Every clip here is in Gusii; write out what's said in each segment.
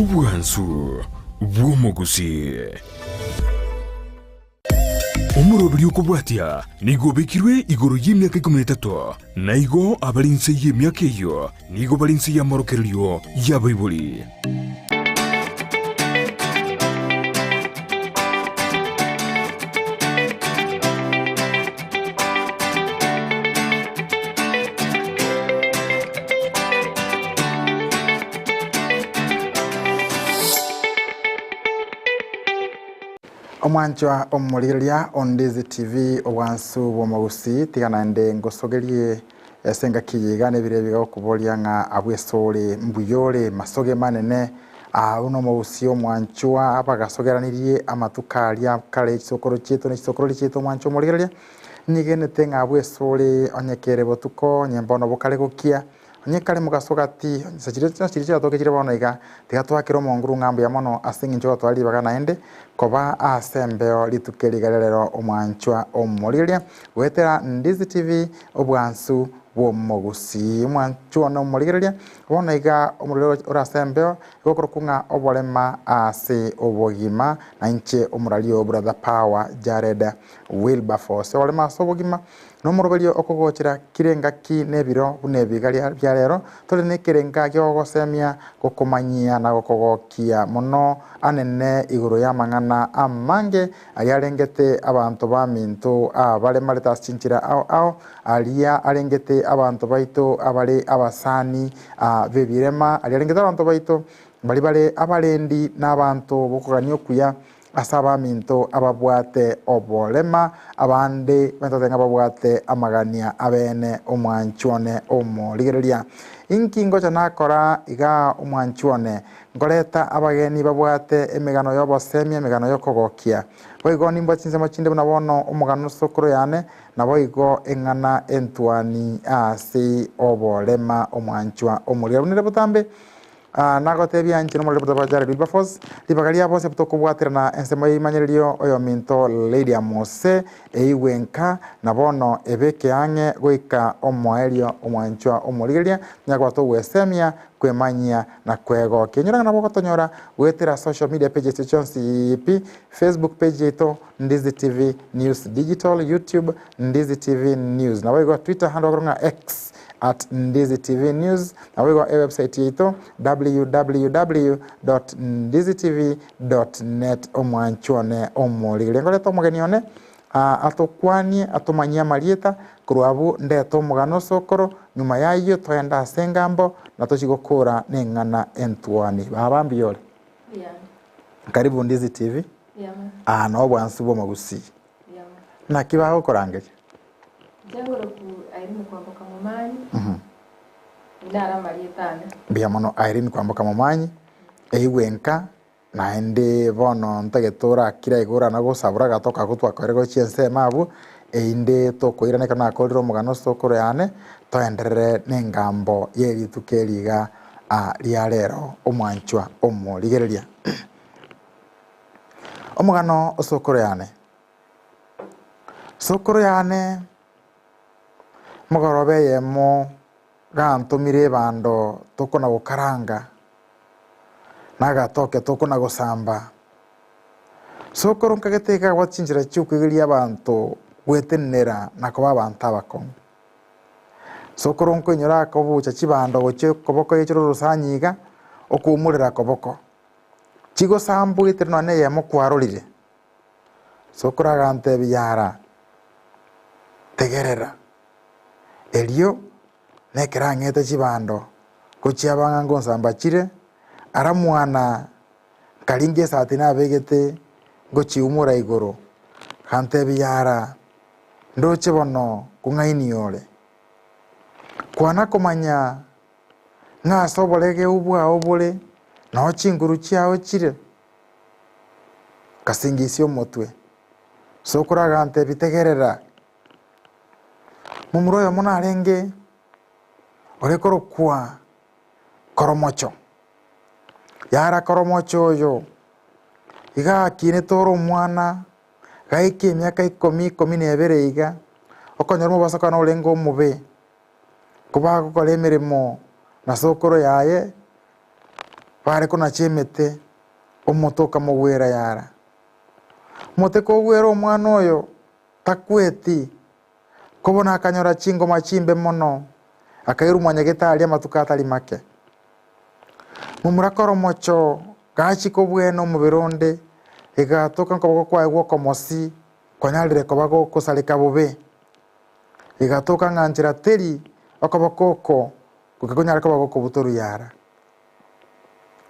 Obwansu bw'omogusii. Omoroberi okobwatia nigo obekirwe igoro y'emiaka ikomi na etato, na igo abare inse y'emiaka eyio nigo bare inse y'amorokererio y'abaibori. Omwanchwa omorigereria o Ndizi TV obwansu bw'omogusii tiga naende ngosogerie ase engaki eye iga nebire ebi gokoboria ng'a abwo ase ore mbuya ore masoge manene aa buna omogusii omwanchwa bagasogeranirie amatuko aria kare chisokoro chiaito ne chisokorori chiaito omwanchwa omorigereria Nyegenete ng'a abwo esore, onye kere botuko, onye mbono bokare gokia, onye kare mogaso gati, onye chinsa chiria chionsi chiria chiatoke chire bono iga, tiga twakere omonguru ng'a mbuya mono ase eng'encho ogotwara ribaga naende koba ase embeo rituko eri iga riarero omwanchwa omorigereria goetera Ndizi TV obwansu bw'omogusii. Omwanchwa one omorigereria, bono iga omorero ore ase embeo igo okorokwa ng'a oborema ase obogima, na inche omoraria oo Brother Power Jared. Wilberforce, oreme ase obogima, nomoroberio okogochera kire engaki na ebiro buna ebiga bia rero, tore nekerenga gi'ogogosemia, gokomanyia na gokogokia mono anene igoro y'amang'ana amange aria arengete abanto baminto abaremarete ase chinchera ao ao, aria arengete abanto baito abare abasani b'ebirema, aria arengete abanto baito baria bare abarendi na abanto b'okogania okuya, Ase abaminto ababwate oborema, abande bentete ng'a babwate amagania abeene omwanchi one omorigereria. Inki ngocha nakora igaa omwanchi one? Nkoreta abageni babwate emegano y'obosemia, emegano y'okogokia. Boigo nimbwa chinsemo chinde buna bono omogano sokoro yane, naboigo eng'ana entwani ase oborema omwanchwa omorigereria. Buna ere botambe. Nagotebia inche nomorero bwa Jared Wilberforce, ribaga ria bonsi tokobwaterana ensemo y'eimanyererio oyominto Lady Amose eigwe nka, na bono ebeke ang'e goika omoerio omwanchwa omorigereria, tonyare koba togwesemia, kwemanyia na kwegokia. Inyora ng'a nabo ogotonyora goetera social media pages chionsi pi, Facebook page yaito Ndizi TV News Digital, YouTube Ndizi TV News, naboigo Twitter handle bakorwa ng'a X at Ndizi TV News, naboigo ewebsite yaito www.ndizitv.net Omwanchi one omorigereria nkoreta omogeni one ah, atokwanie atomanyie amarieta korwa abwo ndete omogano osokoro nyuma yayio togende ase engambo na tochie gokora neng'ana entwani. Baba mbuya ore? Mbuya. Karibu Ndizi TV. Mbuya mono. Aa nobwansu bw'omogusii. Mbuya mono. Naki bagokorangeria? Inche ngoroku Irene Kwamboka Momanyi, oyio naro amarieta ane. Mbuya mono Irene Kwamboka Momanyi, eigwe nka, naende bono ntagete orakire iga orana gosabora agatoka ako twakorire gochia ensemo abwo, erinde tokoirana ekero nakorire omogano ase okoro yane, toenderere na engambo ye rituko eri iga ria rero omwanchwa omorigereria. Omogano ase okoro yane. Sokoro yane mogoroba eyemo gantomire ebando tokona gokaranga, na agatoke tokona gosamba. Sokoro nkagete iga abwate chinchera chia okoigeria abanto gwetenenera na koba abanto abakong'u. Sokoro nkoinyora akobucha chibando gochia koboko yechire orosani iga, okoumorera koboko, chigosambwa etari nonya na eyemo kwarorire. Sokoro agantebia, Yara, tegerera. Erio nekero ang'ete chibando gochia abang'a ngonsamba chire, ara mwana nkaringia esati nabegete ngochiumora igoro, agantebia, Yara, ndoche bono kong'ainia ore. Kwana komanya ng'a ase oboregeu bwao bore, nao chinguru chiao chire. Nkasingeisia omotwe. Sokoro agantebia, Tegerera! Momura oyomo narenge ore korokwa Koromocho. Yara Koromocho oyo, iga akinete ore omwana, gaika emiaka ikomi, ikomi na ebere iga, okonyora omobasokano orenge omobe, kobagokora emeremo na sokoro yaye. Bare konacha emete, omote okamogwera yara. Omote kogwera omwana oyo, takweti, ko bono akanyora chingoma chimbe mono, akairwa mwanyagetari amatuko atari make. Momura koromocho gachia kobwena omobere onde, egatoka nkoboko kwaye gw'okomosi kwanyarire koba gokosareka bobe. Egatoka ng'a nchera teri okoboko oko goika konyare koba gokobutorwa yara.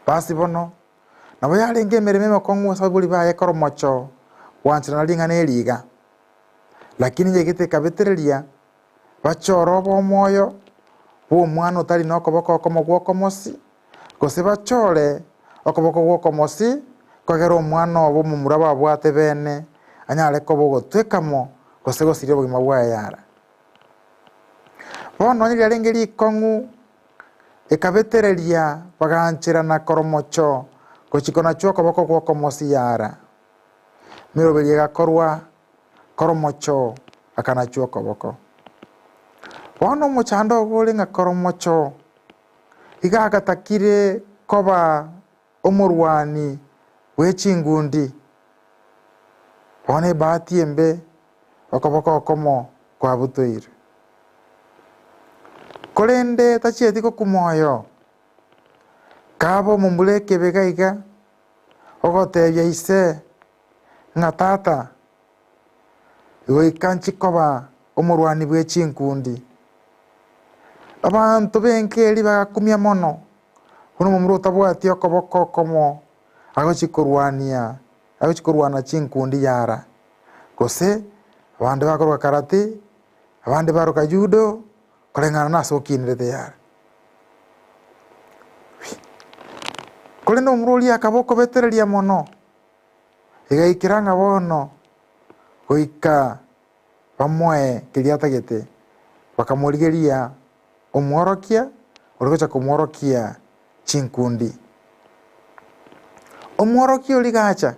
Basi bono, nabo yarenge emeremo emekong'u ase abaibori baye koromocho gwancherana ring'ana eri iga. Lakini yegete ekabetereria bachore obomoyo bw'omwana otari nokoboko okomo gw'okomosi, gose bachore okoboko gw'okomosi kogera omwana obo omomura babwate bene anyare koba ogotwekamo gose gosiria obogima bwaye yara. Bono onye riarenge rikong'u, ekabetereria bagancherana koromocho gochia konachwa okoboko gw'okomosi yara. Emeroberio egakorwa koromocho akanachwa okoboko. Bono omochando ogo ore ng'a koromocho iga agatakire koba omorwani bwe chingundi. Bono ebahati embe okoboko okomo kwabutoire. Korende tachieti gokuma oyo, kaba omomura ekebega iga, ogotebia ise ng'a tata, goika nchi koba omorwani bwe chinkundi. Abanto b'enka eria bagakumia mono, buna omomura otabwati okoboko okomo agochia korwania agochia korwana chinkundi yara, gose abande bakoroka karate, abande baroka judo, koreng'ana nase okinerete yara. Korende omomura oria akaba okobetereria mono, egaikera ng'a bono goika bamoe keria atagete, bakamorigeria omworokia ore gocha komworokia chinkundi. Omworokia oria gacha,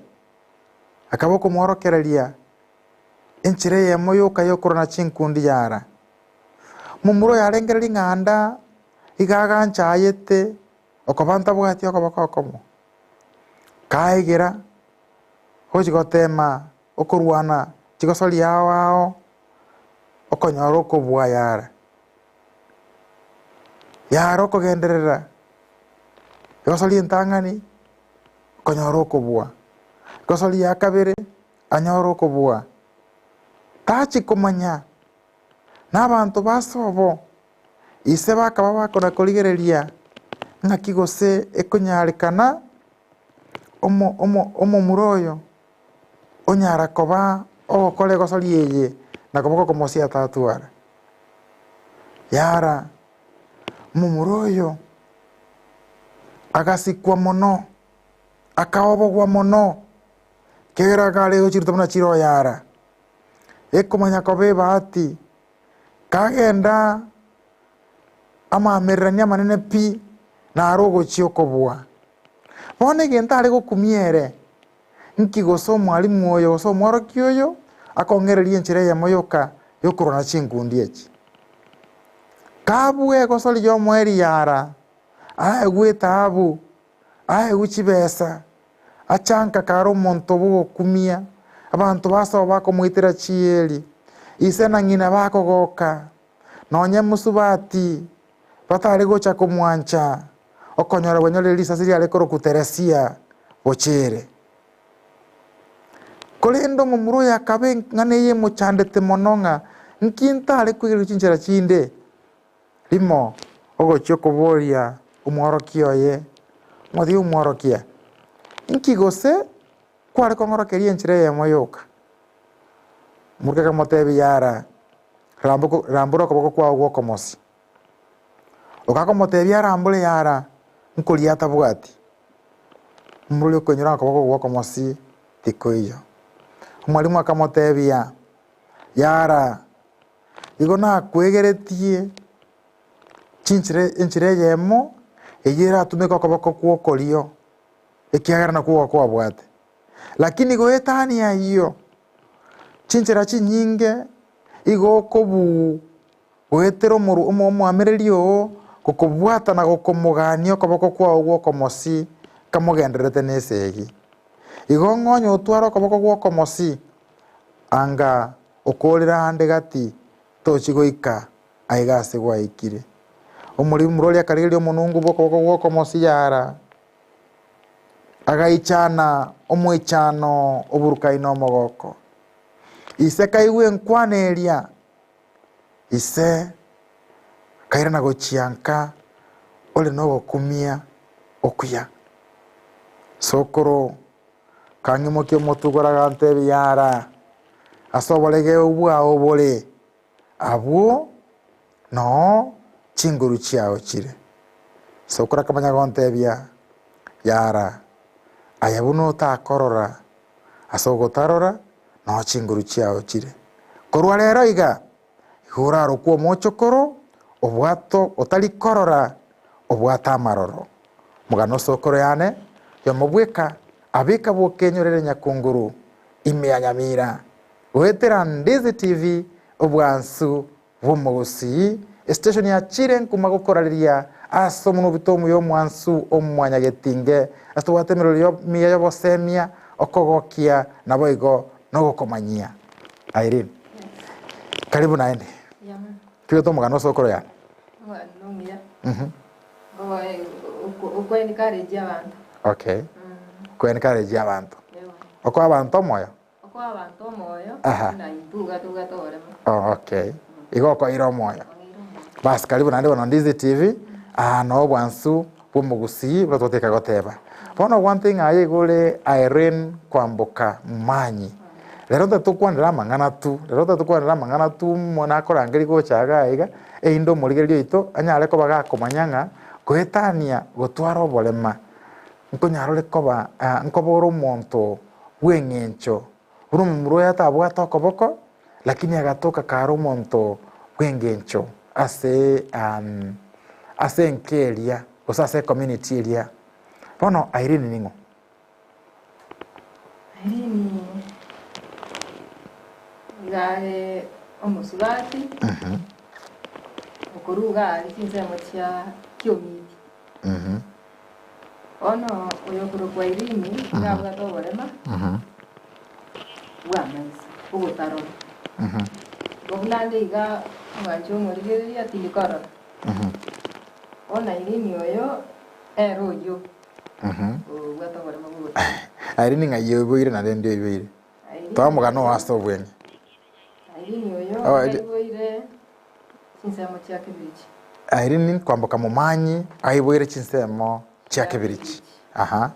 akaba okomworokereria enchera eyemo yoka yokorwana chinkundi yara. Momura oyo arenge ring'anda iga aganchayete okoba ntabwati okoboko okomo, kaegera gochi gotema okorwana chigosoria ao ao, okonyora okobua yara. Yara okogenderera, egosoria entang'ani, okonyora okobua, egosoria ya kabere, anyore okobua. Tachi komanya na abanto ba sobo, ise bakaba bakona korigereria ng'aki gose ekonyarekana omo omo omomura oyo onyara koba ogokora egosoria eye na koba gokomosia atatwara. Yara, omomura oyo agasikwa mono, akaobogwa mono, ekiagera akare gochiruta buna chire oyara, ekomanya koba ebahati, kagenda amaamererania amanene pi, naro ogochia okobua. Bono egento are gokumia ere, nki gose omwalimu oyo gose omworokia oyo akong'ereria enchera eyemo yoka yokorwana chinkundi echi? Kabue gosoria omoerio yara, aegwe etaabu, aegwe chibesa, achanka kare omonto bw'ogokumia, abanto basoa bakomoitera chieri, ise na ng'ina bakogoka, nonye mosubati batare gocha komwancha, okonyora bwanyorire risasi riare korokwa Teresia bochere. Korende omomura oyo akaba eng'ana eye emochandete mono ng'a nki ntare koigereria chinchera chinde? Rimo ogochia okoboria omworokia oye, Omotiga omworokia, inki gose kware kong'orokeria enchera eyemo yoka? Omorwoti akamotebia, Yara, rambora okoboko kwao gw'okomosi. Okakomotebia arambore yara, nkoria atabwati. Omorwoti okoinyora ng'a okoboko gw'okomosi tikoiyo. Omwalimu akamotebia, Yara, igo nakwegeretie chinchera enchera eyemo eyio eratumeke okoboko kw'okorio, ekiagera nakwo gwakwabwate. Lakini goetania ayio, chinchera chinyinge igo okobuu goetera omoru omo omoamereri oo, gokobwata na gokomogania okoboko kwao gw'okomosi kamogendererete nesegi. Igo ng'onye otware okoboko gw'okomosi, anga okoorere aande gati tochi goika aiga ase gwaikire. Omorimo oria akarigereria omonungu bw'okoboko gw'okomosi yara, agaichana omoichano oburukaine omogoko. Ise kaigwa enkwana eria, ise akairana gochia nka ore nogokumia okuya. Sokoro kang'imokia omotwe igoro agantebia, Yara, ase oboregeu bwao bore, Abwo noo chinguru chiao chire. Sokoro akamanya gontebia, Yara, aye buna otakorora ase ogotarora, noo chinguru chiao chire. Korwa rero iga, igo orarokwe omochokoro, obwato otari korora, obwate amaroro. Omogano o sokoro yane yomobweka abeka bwokenyorere nyakunguru ime ya Nyamira. Goetera Ndizi TV, obwansu bw'omogusii, estation ya chire nkuma gokorareria ase omonwa obito omuya omwansu omwanyagetinge ase tobwate emerori emiya y'obosemia, okogokia naboigo nogokomanyia. Irene, karibu naende. Twigete omogano ase okoro yane. Omogano omuya. Okwo encourage abanto. Okay. Okwo encourage abanto. Okoa abanto omoyo. Okoa abanto omoyo, Aha. buna intwe iga tobwate oboremo. Oh, okay. Igo okoira omoyo. Ong'eire omoyo. Basi karibu naende bono Ndizi TV, aa noo obwansu bw'omogusii buna twateka goteba. Bono one thing aye igo ore Irene Kwamboka Momanyi. Rero totagete tokwanere amang'ana tu, rero totagete tokwanere amang'ana tu mo nakorangeria gocha igaa iga, erinde omorigereria oito anyare koba gakomanya ng'a goetania gotwara oborema, nkonyara ore koba nkoba ore omonto bw'engencho, buna omomura oyo atabwate okoboko, lakini agatoka kare omonto bw'engencho ase ase enka eria, gose ase ecommunity eria. Bono Irene ning'o? Irene iga are omosubati, okorwa iga aria chinsemo chia kiomiti. Bono oyokorokwa Irene nigo abwate oborema bw'amaiso, ogotarora. Igo buna ande iga omwancha omorigereria tindi korora. Bono Irene oyo ere oyio obwate oborema bw'ogotarora. Irene ng'ai oiboire naende ndi oiboire? Irene Toa omogano oo ase obweng'e. Irene oyo Oh, Iri- aiboire chinsemo chia kebirichi. Irene kwamboka momanyi aiboire chinsemo chia kebirichi. Aha.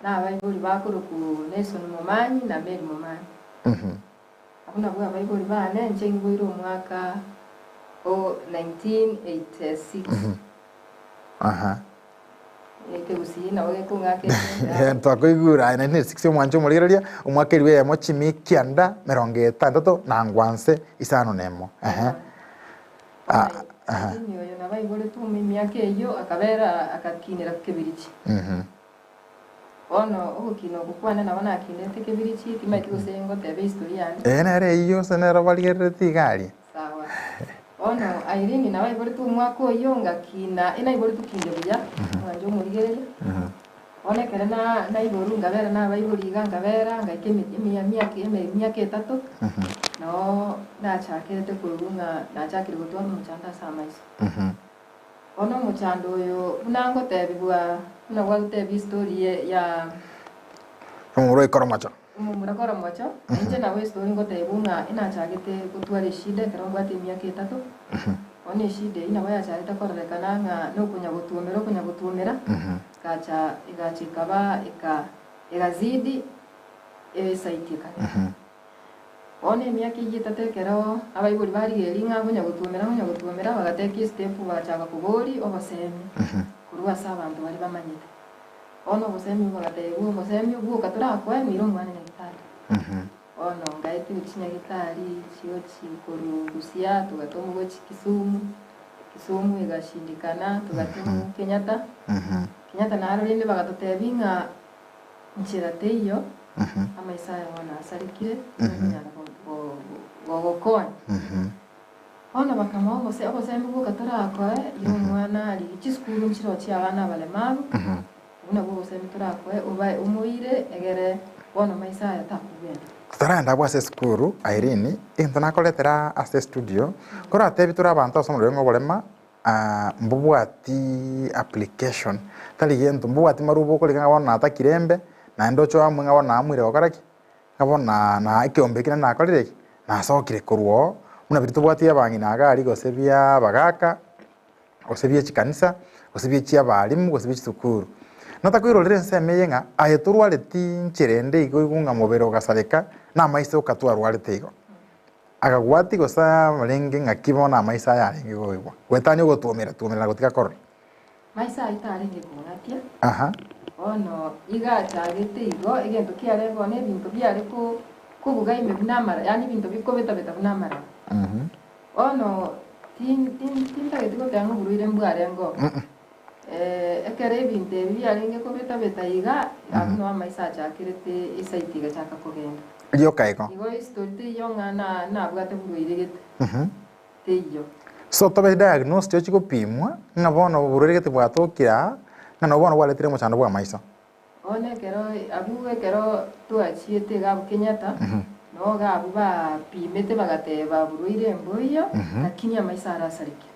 Na abaibori bakorokwa Nelson Momanyi na Mary Momanyi. Abwo nabwo abaibori bane, inche ngiboire omwaka o 1986. Aha. Ekegusii nabo gekong'aka ekende. Twakoigure aye 1986 omwanche omorigereria omwaka eribu eyemo chimi kianda merongo etantato na ngwanse isano na emo. Ehe. Ah, aha. Irene oyo nabo aiboretwe omo emiaka eyio akabera agakinera kebirichi. Bono ogokina oko kwane nabo nakinete kebirichi timaeti gose ngoteba ehistory yane. Ee nere eyio gose nere obarigerereti iga aria. Sawa. Bono Irene nabo aiboretwe omwaka oyio ngakina, inaiboretwe kinde buya, omwancha omorigereria. Bono ekero na naiborwa nkabera nabaibori iga nkabera ngaika emi emiya emiaka eme emiaka etato, noo nachakerete koigwa ng'a nachakire gotwara omochando ase amaiso. Bono omochando oyo buna ngotebigwa buna gwatotebia history ye ya Omomura oye koromocho. Omomura koromocho, na inche nabo estory ngotebigwa ng'a enachagete gotwara eshida ekero mbwate emiaka etato, bono eshida eyio nabo yachagete kororekana ng'a nokonya gotuomera okonya gotuomera, Ekacha egacha ekaba eka egazidi esaiti ekagenda. Bono emiaka eyio etato ekero abaibori barigereria ng'a ngonya gotuomera ngonya gotuomera bagateka estep bagachaka koboria obosemi korwa ase abanto baria bamanyete. Bono obosemi obwo bagatebiwa obosemi bwoka torakoe ng'ira omwana nyagetari. Bono ngaetigwa chinyagitari chiochi korwa Busia togatomwa gochia Kisumu, Kisumu egashindikana togatomwa Kenyatta, Kenyatta naro rende bagatotebia ng'a nchera teiyo, amaiso aye bono asarekire, tokonyara gogokonya. Bono bakamoa obose obosemi bwoka torakoe, ira omwana rigia chisukuru nchiroo chia abana abaremaru, obwo nabwo obosemi torakoe obae omoire egere bono maiso aya takogenda. Totaragenda abwo ase esukuru, Irene, egento nakoretera ase estudio, koratebie tore abanto ase omorero ng'a oborema mbobwati application, tari gento, mbobwati marubo okorika ng'a bono natakire embe, naende oche oamue ng'a bono naamuire gokora ki? Ng'a bono na na ekeombe eke naende nakorire ki? Nasokire korwa oo, buna biria tobwati abang'ina iga aria gose bia abagaka, gose bie chikanisa, gose bie chiabalimu, gose bie chisukuru. Notakoirorera ensemo eye ng'a aye torwareti nchera ende igo oigwe ng'a mobere ogasareka, na amaiso oka twarwarete igo. Akagwatia gose abarenge ng'aki bono amaiso aya arenge koigwa, goetania ogotwomera twomera na gotiga korora. Maiso ayio tarenge kong'atia. Aha. Bono iga achagete igo, egento kiarenge bono ebinto biare ko kobuga ime buna amara, yaani ebinto bikobetabeta buna amaraba. Bono tin tin tintageti goteba ng'a oborwaire mbwarenge oo. Ekero ebinto ebi biarenge kobetabeta iga, abwo noo amaiso achakerete esight egachaka kogenda. Rioka igo. Igo history teiyo ng'a na nabwate borwaire gete, teiyo. So tobe diagnosed tochie gopimwa ng'a bono oborwaire gete bwatokire aa, ng'a nabo bono bwaretire omochando bw'amaiso. Bono ekero abwo ekero twachiete iga abwo Kenyatta, noo iga abwo bapimete bagateba borwaire mboiyo, lakini amaiso arasarekire.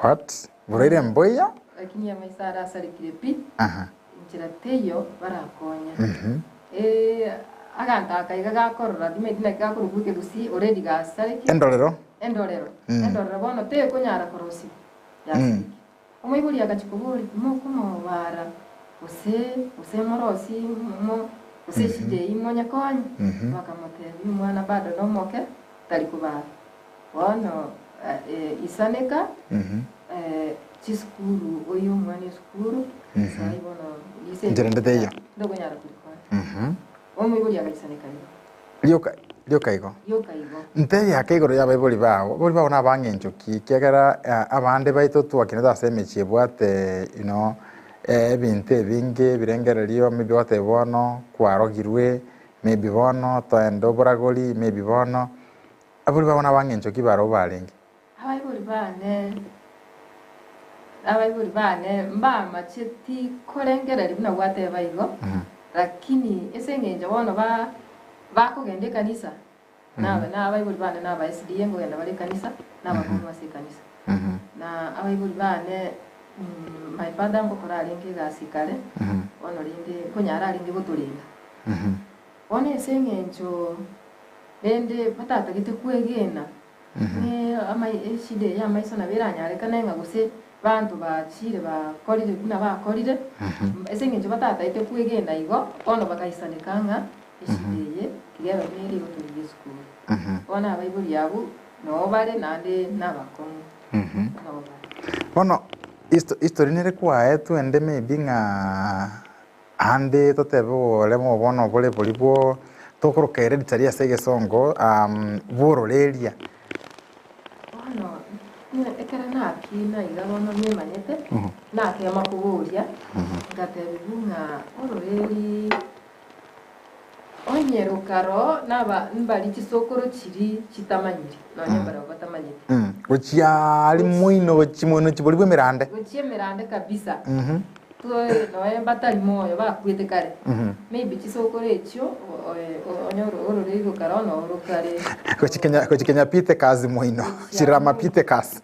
What? Borwaire mboiyo? Lakini amaiso arasarekire pi, Aha. enchera teiyo barakonye. Aganto aka iga gakorora timanyeti naki gakorokwa ekegusii already gasarekire. Endorero. Endorero. Endorero bono tekonyara korosigwa, yasarekire. Omoibori agachia koboria, Timokomobara, gose gose morosie mo gose eshida eyio monyekonye? Bakamotebia, Omwana bado nomoke, tari kobara. Bono isaneka chisukuru oye omwana esukuru, saii bono ise Enchera ende teiyo. ntokonyara korikora. Omoibori agaisaneka igo. Rioka rioka igo. Rioka igo. Ntebie ake igoro y'abaibori bao, abaibori bao nabang'encho ki? Ekiagera abande baito twakinete ase emechie ebwate you know ebinto ebinge, ebirengererio, maybe ogoteba bono kwarogirwe, maybe bono toende oboragori, maybe bono, abaibori bao nabang'encho ki barabwo barenge? Abaibori bane, abaibori bane mbamacheti korengereria buna gwateba igo, lakini ase eng'encho bono ba bakogenda ekanisa, naba na abaibori bane na aba SDA nkogenda bare ekanisa, na abakong'u ase ekanisa. Na abaibori bane my father ngokora arenge egasi kare, bono rende nkonyara arenge gotorenda. Bono ase eng'encho rende batatagete kwegena Eshida eye y'amaiso nabo eranyarekane ng'a gose banto bachiire bakorire buna bakorire, ase engencho batataete kwegena igo, bono bagaisaneka ng'a eshida eye tiga ebe buna ere igo torigie esukuru. Bono abaibori abwo noo bare naende nabakong'u, noo bare. Bono history nere kwaetwe ende maybe ng'a Aande totebe oboremo obo nobore boria bwo tokoroka hereditary ase egesongo bw'ororeria. Bono ekero nakina iga bono nimanyete, nakema koboria, ngatebigwa ng'a ororeri onye rokaro naba mbari chisokoro chiria chitamanyiri, nonye mbarabwo batamanyeti. Gochia aria moino gochia moino chibori bw'emerande. Gochia emerande kabisa. Toe noe mbatari moyo bakwete kare, maybe chisokoro echio onye ororeri rokare ono rokare. Gochia Kenya gochia Kenya Pithecus moino, Chirama Pithecus.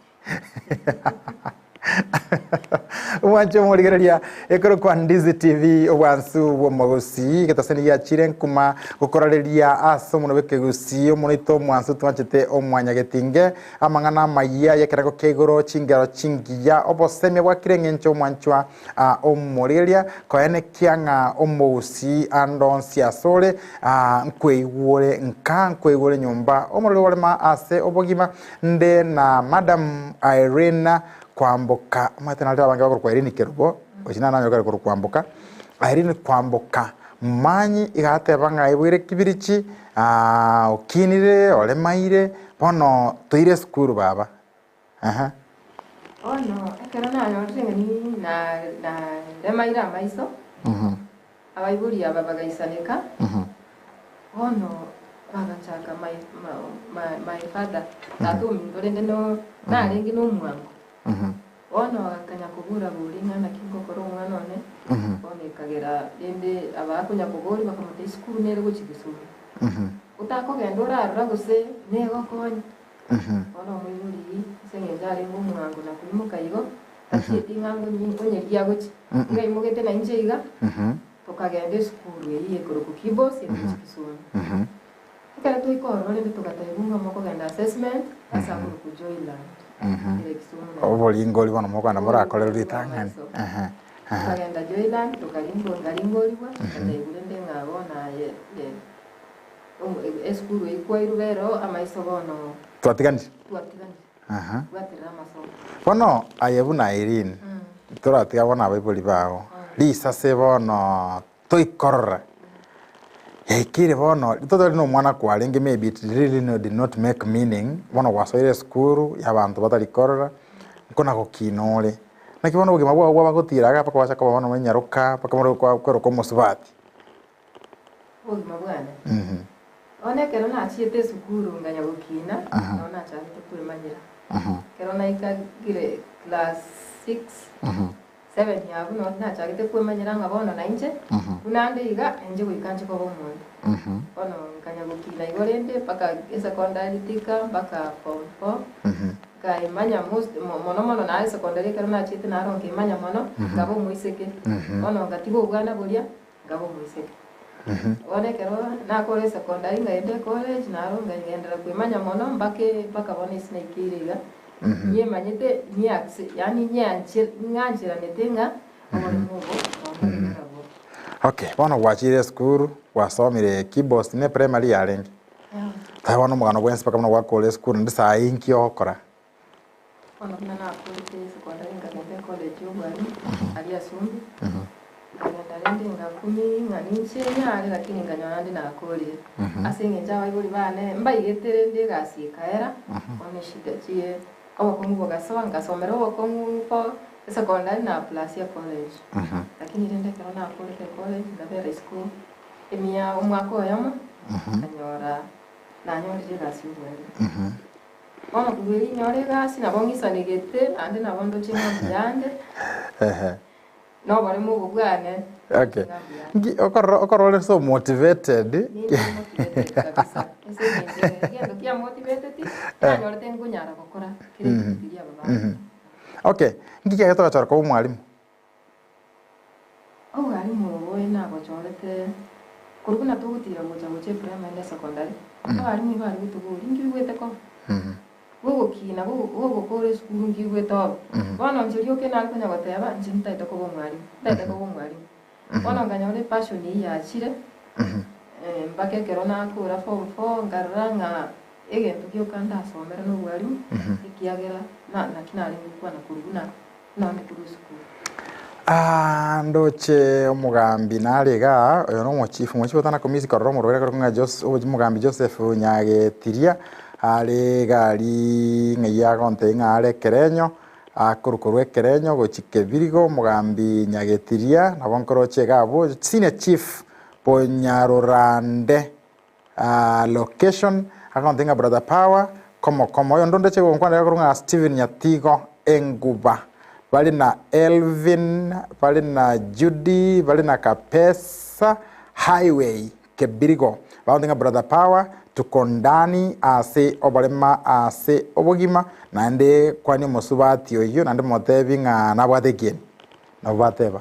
Omwanche omorigereria ekorokwa Ndizi TV obwansu bw'omogusii egetasani giachire nkuma gokorareria ase omonwa bw'ekegusii omonwa oito omwansu twanchete omwanyagetinge Amang'ana amayia y'ekerengo kia igoro, chingero chingiya, obosemia bwa kera engencho omwanchwa omorigereria, koenekia ng'a omogusii ande onsi asore, nkweigwore nka, nkweigwore nyomba, omorero orema ase obogima, nde na Madam Irene Kwamboka, omanyete narire abange bakorokwa Irene Kerubo, gochia naro nanyore kare korokwa Kwamboka, Irene Kwamboka, momanyi iga ateba ng'a aiboire kibirichi, okinire, oremaire, Bono toire esukuru baba ehe. Bono ekero nanyorire ng'a ni naremaire amaiso, abaibori aba bagaisaneka, bono. Bagachaka my my my father, tata ominto rende no narenge na omwango. Bono agakanya kobora boria ng'a naki ngokora omwana one, bono ekagera rende abakonya koboria bakamotebia esukuru nere gochia Kisumu. Otakogenda orarora gose negokonye. Bono omoibori ase eng'encho arenge omwango na koimoka igo, tachieti ng'a ngonyeria agochia. Igo aimogete nainche iga. Tokagenda esukuru eyio ekorokwa Kibos ere gochia Kisumu. Ekero twaika ororo rende togatebiwa ng'a mokogenda assessment ase akorokwa Joyland ere Kisumu naende. Oboringori bono mokogenda morakorerwe ritang'ani. Amaiso. Tokagenda Joyland tokaringo nkaringorigwa ngatebiwa rende ng'a bono aye esukuru eyio kwairwe ero amaiso bono Twatiganire? Twatiganire. Bwaterera amasomo. Bono aye buna Irene, toratiga bono abaibori bao, risase bono toikorora, yaikeire bono, totari na omwana kwarenge maybe it really no did not make meaning, bono gwasoire esukuru ya abanto batari korora, nkona gokina ore. Naki bono obogima bwao bwaba gotira iga mpaka gwacha koba bono enyaroka, mpaka bono kweroka omosubati. Obogima bwane. Bono ekero nachiete esukuru nganya gokina, nabo nachagete kwemanyera. Ekero naikagire class six, seven abwo nabo nachagete kwemanyera ng'a bono nainche, buna nde iga, nainche goika nche koba omonto. Bono nkanya gokina igo rende mpaka esecondary tika mpaka form four, nkaemanya most mono mono naye esecondary ekero nachiete naro nkaemanya mono, nkaba omoiseke. Bono ngatiga obwana boria. Nkaba omoiseke. Bono ekero nakora esecondary nkagenda ecollege naro nkagenderera kwemanya mono mpaka mpaka bono ase naikeire iga, nyemanyete nyeacce yaani nyeanche ng'ancheranete ng'a oboremo obo nonde narobwo. Okay, bono gwachire esukuru, gwasomire Kibos ne primary yarenge? Tari bono omogano bwensi mpaka bono gwakora esukuru naende saa eye inki ogokora? Bono buna nakorete secondary nkagenda ecollege y'obwarimu aria Asumbi, nkagenda rende ngakumia ng'a ninche nyare lakini nkanyora naende nakorire. Ase eng'encho abaibori bane mbaigete rende egasi ekaera, bono eshida chie obokong'u bogasoa nkasomera obokong'u bo esecondary na plus ecollege. Lakini rende ekero nakorete ecollege nkabera isiko emia omwaka oyomo, nkanyora nanyorire egasi y'obwarimu. Bono korwa erio inyore egasi, nabo ng'isanegete, naende nabo ndoche ng'a mbuya ande, na oboremu obo bwane, Okay. ndoche ng'a mbuya ande. Nki okorora okorora ore so motivated. Ninde motivated kabisa, ase eng'encho egento kiamotiveteti, nanyorete nkonyara gokora kera egento keria aba bagokora. Okay, nki kiagera togachora koba omwalimu? Obwalimu obo nabochorete korwa buna togotira gocha gocha eprimary na esecondary, abalimu igo bare gotoboria inki oigwete koba? Gogokina gogokora esukuru inki oigwete obe? Bono inche rioka nare konya goteba inche ntagete koba omwalimu, ntagete koba omwalimu. Bono nkanyora epassion eyio yachire, mpaka ekero nakora form four nkarora ng'a egento gioka ndasomere na obwalimu, ekiagera naki narenge gokwana korwa buna Nonde korwa esukuru. Aah ndoche omogambi nare igaa, oyo na omochifu, omochifu otana komisi korora omorwaire akorokwa ng'a Jos omogambi Joseph Nyagetiria, are iga aria ng'ai agontebia ng'a are ekerenyo, akorwa korwa ekerenyo gochia kebirigo, omogambi Nyagetiria, nabo nkoroche iga abwo, senior chief Bonyarorande. Location, agontebia ng'a brother power, komo komo. Oyo ndondeche gonkwanera korwa ng'a Steven Nyatigo Enguba, bare na Elvin, bare na Judy, bare na Kapesa Highway Kebirigo. Bagontebia ng'a brother power, tuko ndani ase oborema ase obogima, naende kwania omosubati oyio naende motebi ng'a nabwate ekieni. Nabo bateba.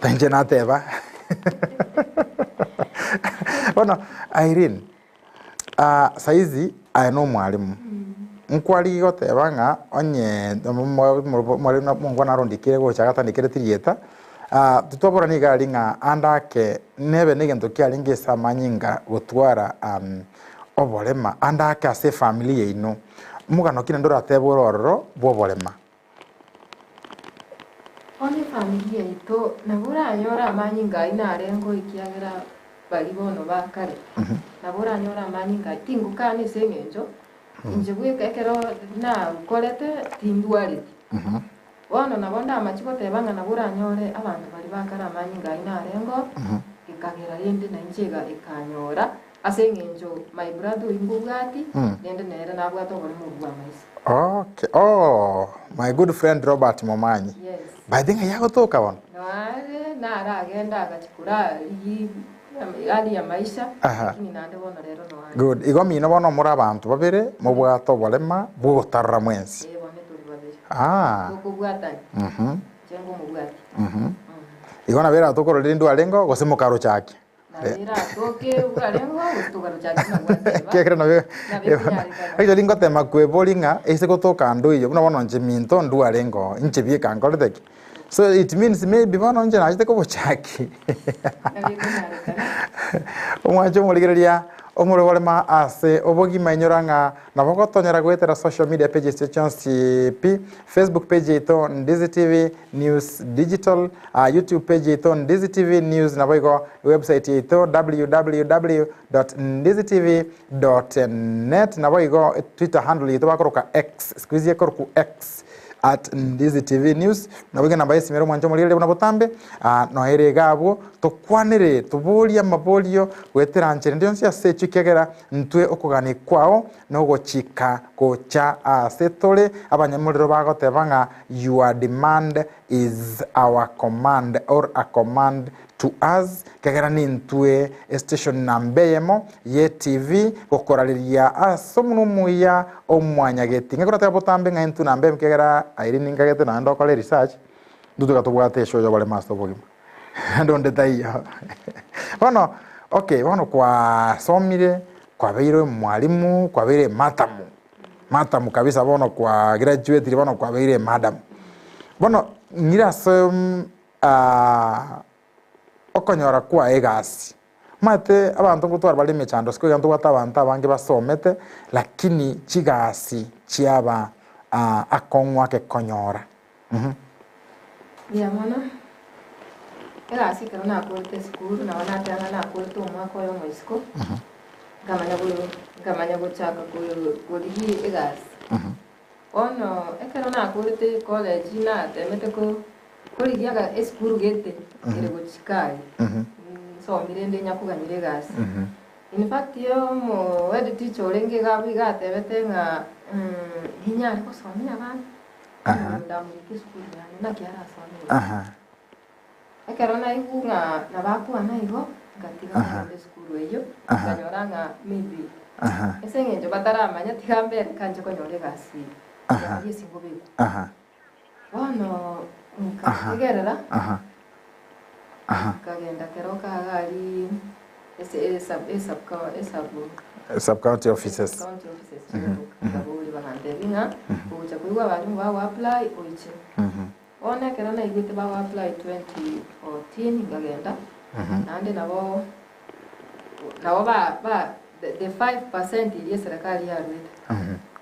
Inche nateba bono Irene, ah, saizi aye na omwalimu, nkwarigia goteba ng'a onye omwalimu omongwana narondikire gocha agatandikereti rieta, ah, titwaborani iga aria ng'a ande ake nebe na egento kiarenge ase amanyinga gotwara oborema ande ake ase efamiri yaino, omogano ki naende oratebe ore ororo bwa oborema? Bono efamiri yaito nabo oranyore amanyinga ayio narengeo ekiagera baria bono ba kare, nabo oranyore amanyinga ayio, tingokana ase eng'encho inche bweka ekero nakorete tindwareti. Bono nabo ndamache goteba ng'a nabo oranyore abanto baria ba kare amanyinga ayio narengeo, ekagera rende nainche iga ekanyora. Ase eng'encho my brother oyio mbobwati, rende nere nabwate oboremo obwo bw'amaiso. Okay. Oh, my good friend Robert Momanyi. Yes. By the ng'ai agotoka bono? Noare naragende agachia korarigia hali ya maisha, Aha. lakini naende bono rero noare. Good. Igo mino bono more abanto babere mobwate oborema bw'ogotarora mwensi. Eh, bono tori babere. Ah. Tokobwatani. Mhm. Inche ngomobwati. Mhm. Igo nabo eratokorore rende arengeo gose mokarochakia. Ekiagera nabo actually ngotema kweboria ng'a ase gotoka ande oyio buna bono inche minto ndware ngoo inche bieka nkorete ki? So it means maybe bono inche nachete kobochaki omwanche omorigereria omore oborema ase obogima inyora ng'a nabo ogotonyora goetera social media pages chiaye chionsi pi, Facebook page yaito Ndizi TV. News Digital, YouTube page yaito Ndizi TV News naboigo website yaito www.ndizitv.net naboigo Twitter handle yaito bakoroka X siku hizi ekorokwa X at Ndizi TV News naboigo enamba y'esimi ere omwancho omorigereria buna botambe ah, noere iga abwo tokwanere toborie amaborio goetera nchera ende yonsi ase echio ekiagera ntwe okogania kwao nogochika gocha aase tore, abanyamorero bagoteba ng'a your demand is our command or a command to us, kegera nintwe estation namba eyemo ye TV gokorareria ase omonwa omuya omwanyageti. Ng'ai koratebe botambe ng'a intwe namba eyemo kegera Irene ninkagete naende okore research, intwe toika tobwate eshow yoboremo ase obogima. Naende onde taiyo. Bono okay, bono kwasomire, kwabeire omwalimu, kwabeire ematamu, matamu kabisa bono kwa graduatire bono kwabeire emadam. Bono ng'ira ase okonyora kwaye egasi, omanyete abanto ngotwara bare emechando isiko iga ntobwate abanto abange basomete, lakini chigasi chiaba akong'u ake konyora. Mbuya mono, egasi ekero nakorete esukuru nabo nateba ng'a nakorete omwaka oyomo isiko, nkamanya go nkamanya gochaka ko- korigia egasi. Bono ekero nakorete ecollege natemete ko korigia ega esukuru gete ere gochika aria, nsomire rende nyakoganyera egasi. In fact omo head teacher orenge iga abwo iga atebete ng'a ninyare gosomia abana. Aha. Ndamorika esukuru yane, naki arasome igo? Aha. Ekero naigwa ng'a nabo akwana igo, ngatiga Aha. kogenda esukuru eyio, Aha. nkanyora ng'a maybe Aha. ase eng'encho bataramanya tiga mbere nkanche konyora egasi Aha. yaria ase nkobekwa. Aha. Bono Aha. nkategerera, Aha. Aha. nkagenda keroka iga aria ase esub esub esub Sub county offices. County offices chigotoka nkaboria bagantebia ng'a ogocha koigwa abalimu bago apply oiche. Bono ekero naigwete bago apply 2014 nkagenda naende nabo nabo ba ba the the 5% eria eserekari yaruete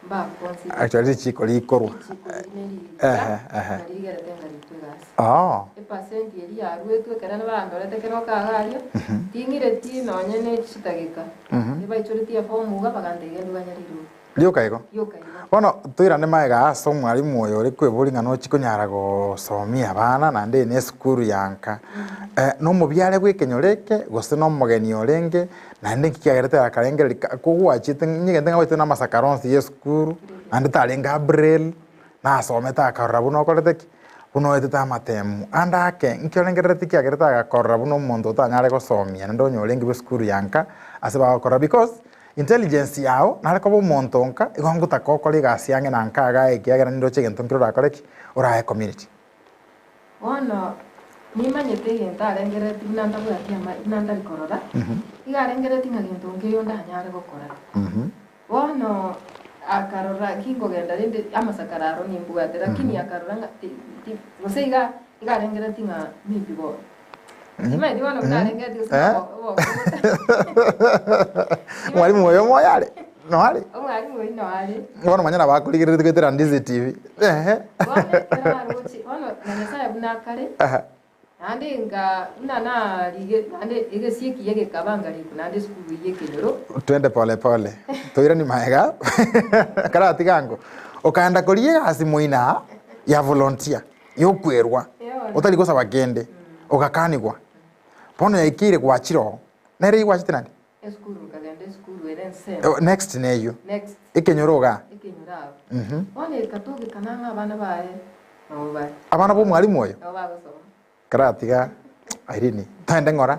mba consider Actually richiko rikorwa. richiko riria Ehe, neriria ehe. narigerete nkarikwa egasi. Oh. Epasenti eria yaruetwe ekero nabandorete kero kaga aria, ting'ireti nonye ne chidageka, ebaichoretie efomu iga bagantebia genda oganye rirorio. Rioka igo? Rioka igo. Bono toirane magega ase omwalimu oyo ore kweboria ng'a nochi konyara gosomia abana naende eye ne esukuru ya nka. Nomobiare bw'ekenyoro eke gose nomogeni orenge naende nki kiagerete akarengereria ka kogwachete nyegente ng'a gwachete na amasakara onsi ya esukuru naende tarenge abrel. Nasomete akarora buna okorete ki? Buna oetete amatemu. Ande ake, nki orengerereti kiagerete agakorora buna omonto otanyare gosomia naende onye orenge bw'esukuru ya nka ase bagokorora because intelligence yao nare koba omonto nka igo ngotaka okore egasi ang'e na nka igaa ekiagera nindoche egento nkere orakore ki? Orae community. Bono nimanyete egento arengereretie buna ntabwati ama buna ntari korora, iga arengereretie ng'a gento nkeiyo ndanyare gokora. Bono akarora ginkogenda rende amasakara aro nimbwate, lakini akarora ng'a ti- ti- gose iga iga arengereretie ng'a maybe bo timanyeti bono buna arengereretie gose Eh? obo- obo- Mwalimu oyo moyo are? Noare? Omwalimu oyio noare. Bono manya nabo akorigereretie goetera Ndizi TV. Ehe. Bono ekero aroche bono na Nyasaye buna akare. Aha. Naende nga buna narige, naende egesie ekiya gekaba ngarikwa naende esukuru eyio y'ekenyoro. Twende pole pole, toirani magega, karatiga ango, okaenda koria egasi moina ya volunteer, yokwerwa, otari gosaba kende, ogakanigwa. Bono yaikeire gwachire oo, nere eyio gwachete nande? Esukuru nkagenda. ensemo. Oh, Next neyio. Next. Ekenyoro igaa. Ekenyoro abwo. Bono ekatogekana ng'a abana baye nabo bare. Abana ba omwalimu oyo? Nabo bagosoma. Karatiga Irene, toende ng'ora.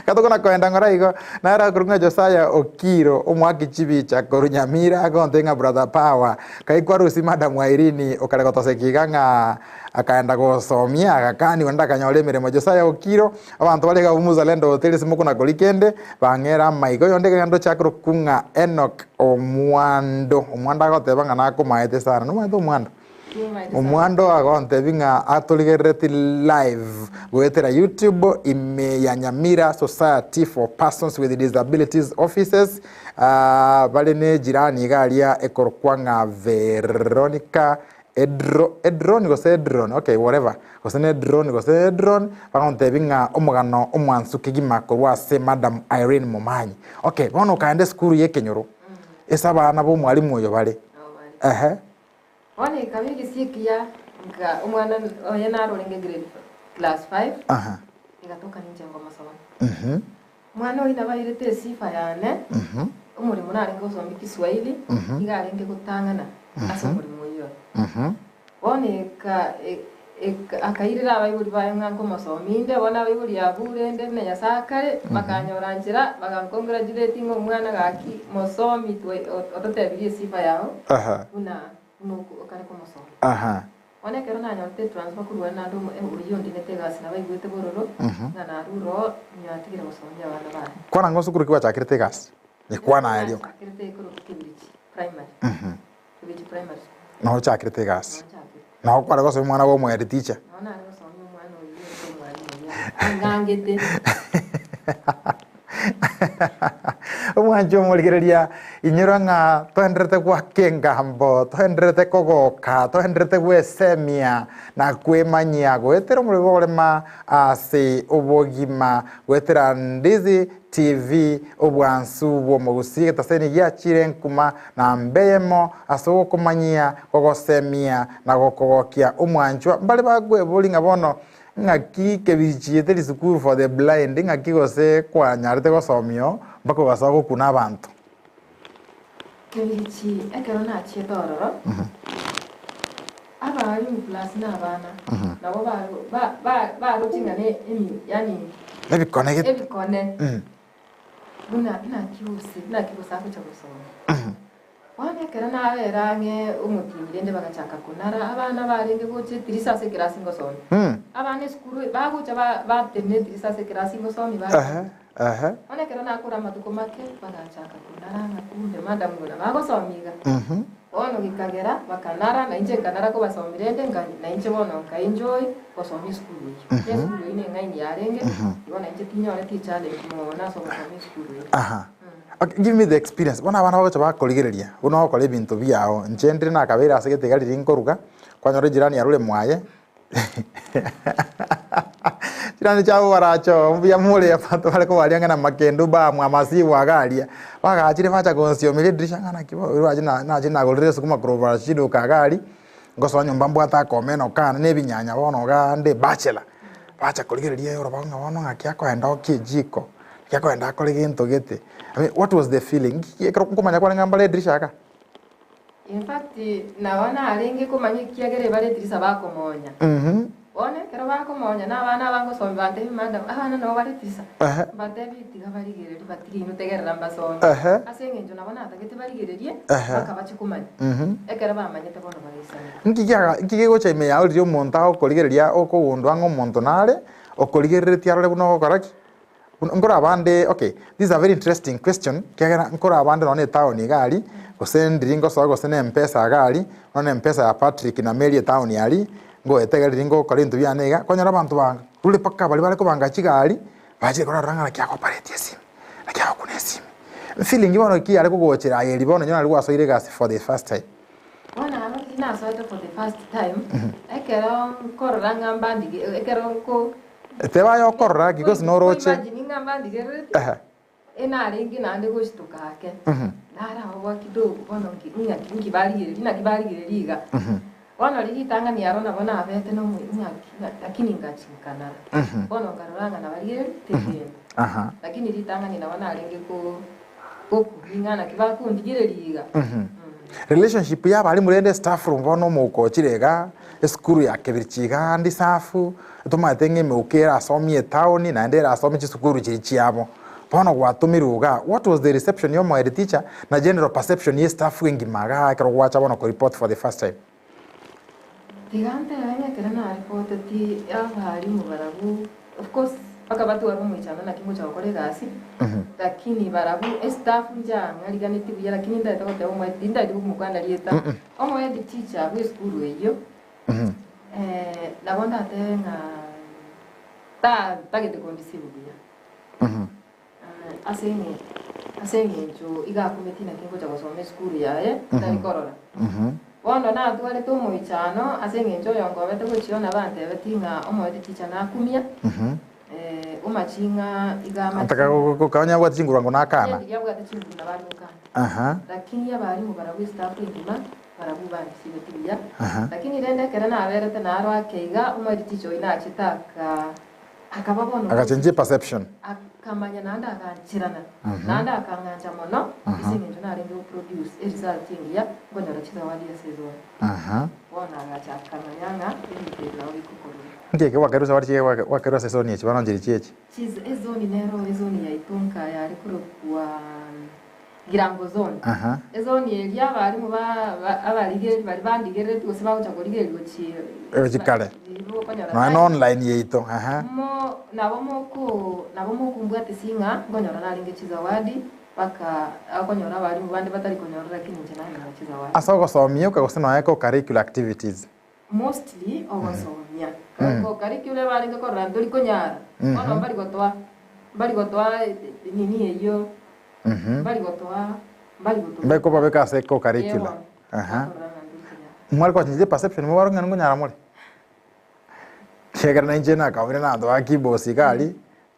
Gatokona koenda ng'ora igo, naro akorokwa ng'a Josiah Okiro, omoaki chibicha korwa Nyamira, agontebia ng'a brother Power, kai kwarusia madam Irene okare gotoseka iga ng'a akaenda gosomia agakaniwa naende akanyora emeremo. Josiah Okiro, abanto bare iga abwo Muzalendo Hotel ase mokona koria kende, bang'ere amaiga. Oyonde iga naende oche akorokwa ng'a Enock Omwando, Omwando agoteba ng'a nakomaete sana, nomaete Omwando? Omwando agontebia ng'a atorigerereti live goetera YouTube ime ya Nyamira Society for Persons with Disabilities offices ah, bare ne jirani iga aria ekorokwa ng'a Veronica Edro, Edron gose Edron, okay whatever, gose ne Edron gose Edron, bagontebia ng'a omogano omwansu kegima korwa ase Madam Irene Momanyi. Okay, bono okaenda esukuru ya ekenyoro, ase abana ba omwalimu oyo bare, ehe. Bono ekaba egesie ekiya, nka omwana oye naro orenge grade class five, Aha. egatoka ninche ngomosoma. Mhm. Omwana oyio nabo airete esifa yane, Mhm. omoremo narenge gosomia Kiswahili, iga arenge gotang'ana ase omoremo oyio oye. Mhm. Bono eka e- eka akairera abaibori baye ng'a nkomosomia inde, bono abaibori abwo rende buna Nyasae akare, bakanyora nchera, bagancongratulate ng'a omwana gaki mosomi twe ototebirie esifa yao. Aha. Buna buna okare komosoma. Aha. Bono ekero nanyorete etransfer korwa naende omo oyio ondinete egasi nabaigwete bororo, ng'a narure oo, nyatigire gosomia abana bane. Kwana ng'a osukuru ki gwachakirete egasi? Ekwana aye rioka. Nachakirete ekorokwa Kebirichi Primary. Kebirichi Primary School. Noo ochakirete egasi. Noo nchakirete. Noo kware gosomia omwana bwa omohead teacher. Noo nare gosomia omwana oyio ase omwalimu oyio angangete. Omwanche omorigereria, inyora ng'a toendererete goaka engambo, toendererete kogoka, toendererete gwesemia na kwemanyia goetera omorero bw'oborema ase obogima, goetera Ndizi TV, obwansu bw'omogusii, egetaseni giachire nkuma na mbeyemo ase ogokomanyia, gogosemia na gokogokia omwanchwa. Mbare bakweboria ng'a bono Ng'aki kebichiete risukuru for the blind ng'aki gose kwanyarete gosomia oo mpaka ogasoa gokuna abanto. Kebirichi ekero nachiete ororo, abalimu plus na abana nabo ba- ba- baroche ng'a ne emi yaani Ebikone gete. ebikone buna naki gose naki gose agocha gosoma. Bono ekero nabere ang'e omotienyi rende bagachaka konara, abana barenge gocha etirisa ase ekerasi ngosomia. Abana esukuru bagocha ba- batenena etirisa ase ekerasi ngosomia Ehe, bagenda. ehe. Bono ekero nakora amatuko make, bagachaka konara ng'a kumbe madam buna bagosomia iga. Bono gekagera bakanara, na inche nkanara kobasomia rende nka na inche bono nka enjoy gosomia esukuru eyio. Na esukuru eyio neng'aini yarenge, igo na inche tinyoreti echallenge mono ase ogosomia esukuru eyio. Aha. Okay, give me the experience. Bono abana bagocha bakorigereria buna ogokora ebinto biao. Inche ndire nakabeire ase gete iga riria nkoruga, kwanyora ejirani arure mwaye chirani chiabo barache oo mbuya more abanto bare kobaria ng'a namakendo bamwa amasiwa iga aria. Bagachire bacha gonsiomeria edirisha ng'a naki bo nache nache nagorire esukuma korwa chiduka iga aria, ngosoa nyomba mbwate akomeno kane na ebinyanya bono igaa nde bachelor. Bacha korigereria orobago ng'a bono ng'aki akoenda okie ejiko. Gekoenda akore gento gete. I mean, what was the feeling? Nki ekero nkomanya kwarenge ng'a mbare edirisha aka? In fact, nabo narenge komanya ekiagera ebare edirisa bakomonya. Bono ekero bakomonya na abana aba ngosomia bantebie madam, abana nabo bare edirisa. Ehe. Mbatebie tiga barigererie batige inwe tegerera mbasomie. Ehe. Ase eng'encho nabo natagete barigererie, Ehe. mpaka bache komanya. Ekero bamanyete bono bagaisaneka. Nki kiaga nki gegocha ime yao riria omonto agokorigereria okogundua ng'a omonto nare, okorigereretie arore buna ogokora ki? Buna nkore abande okay, this is a very interesting question, ekiagera nkore abande nonye na etown iga aria, gose ndiri ngosoa gose na mpesa iga aria, nonye na mpesa ya Patrick na Mary etown aria, ngoeta iga riria ngokora ebinto biane iga, kwanyora abanto barure mpaka baria bare kobanga chigari, bachire korora ng'a naki agopareti esimi, naki agokuna esimi. Feeling bono ki yare kogochera aye eria bono onye nari gwasoire egasi for the first time? Bono aro riria nasoete for the first time, ekero nkorora ng'a mbandige ekero nko. Teba aye okorora ki gose noroche. Imagine ng'a mbandigerereti, Ehe. enarenge naende goshtuka ake. Naraoboa kidogo bono nki ng'aki nki barigereria naki barigereria iga. Bono riria ritang'ani aro nabo nabete nomo ng'aki lakini ngachinkanara. Bono nkarora ng'a nabarigereria tigento. Aha. Lakini ritang'ani nabo narenge ko gokumia ng'a naki bakondigereria iga. Relationship ya abalimu rende staff room bono omouko ochire iga, esukuru ya Kebirichi iga ndisafu, tomanyete ng'a emeuko erasomie etown naende erasomie chisukuru chiria chiabo. Bono gwatomirwe igaa, what was the reception ya omo head teacher na general perception ya estaff engima igaa ekero gwacha bono ko report for the first time? Tiga ntebe ng'a ekero naripoteti abalimu barabwo, of course mpaka batware omoichano naki ngocha gokora egasi, lakini barabwo estaff nchang'ariganeti buya lakini ndagete goteba omo head tindagete komokwana rieta, omo head teacher bwa esukuru eyio, nabo ndatebe ng'a tatagete kondeceive buya. Ase ase eng'encho iga akumeti naki ngocha gosoma esukuru yaye ntari korora. Bono natwarete omoichano ase eng'encho oyongobete gochia ona bantebeti ng'a omoeti ticha nakumia, omachi ng'a iga amache. Nataka gokonya abwate chinguru ango nakana. Ndiria abwate chinguru nabo are gokana. Aha. Lakini abarimu barabwo estaff engima barabwo bandisibeti buya. Aha. Lakini rende ekero naberete naro ake iga omoeti ticha oyio nachete aka Akaba bono Agachenchia eperception. Akamanya naende agancherana, naende akang'ancha mono ase eng'encho narenge goproduce eresult engiya nkonyora chizawadi ase ezone. Bono agacha akamanya ng'a ebinto ebi nabo bikokorwa. Nki eke gwakerwa zawadi chieke gwakerwa ase ezoni echi bono nchiri chiachi? Chiz ezoni nero ezoni yaito nka yare korokwa Girango zone. Aha. Ezoni eria abarimu ba ba abarigereri baria bandigereretie gose bagocha korigereria gochia Gochia kare. Okonyora Nonya na online yaito. Aha. Mo nabo moko nabo mokombwatisia ng'a nkonyora narenge chizawadi mpaka okonyora abarimu bande batari konyora lakini inche nanyora chizawadi. Ase ogosomia oka gose nonya co-curricular activities. Mostly ogosomia. Co-curricular barenge korora ntori konyara, bono mbari gotoa mbari gotoa nini eyio. Mbari gotoa, mbari gotoa. Mbari kobabeka ase co-curricular. Aha. Mware gochenjia perception mobare ng'a nkonyara more? Ekiagera nainche nakaumire na abanto ba Kibos iga aria,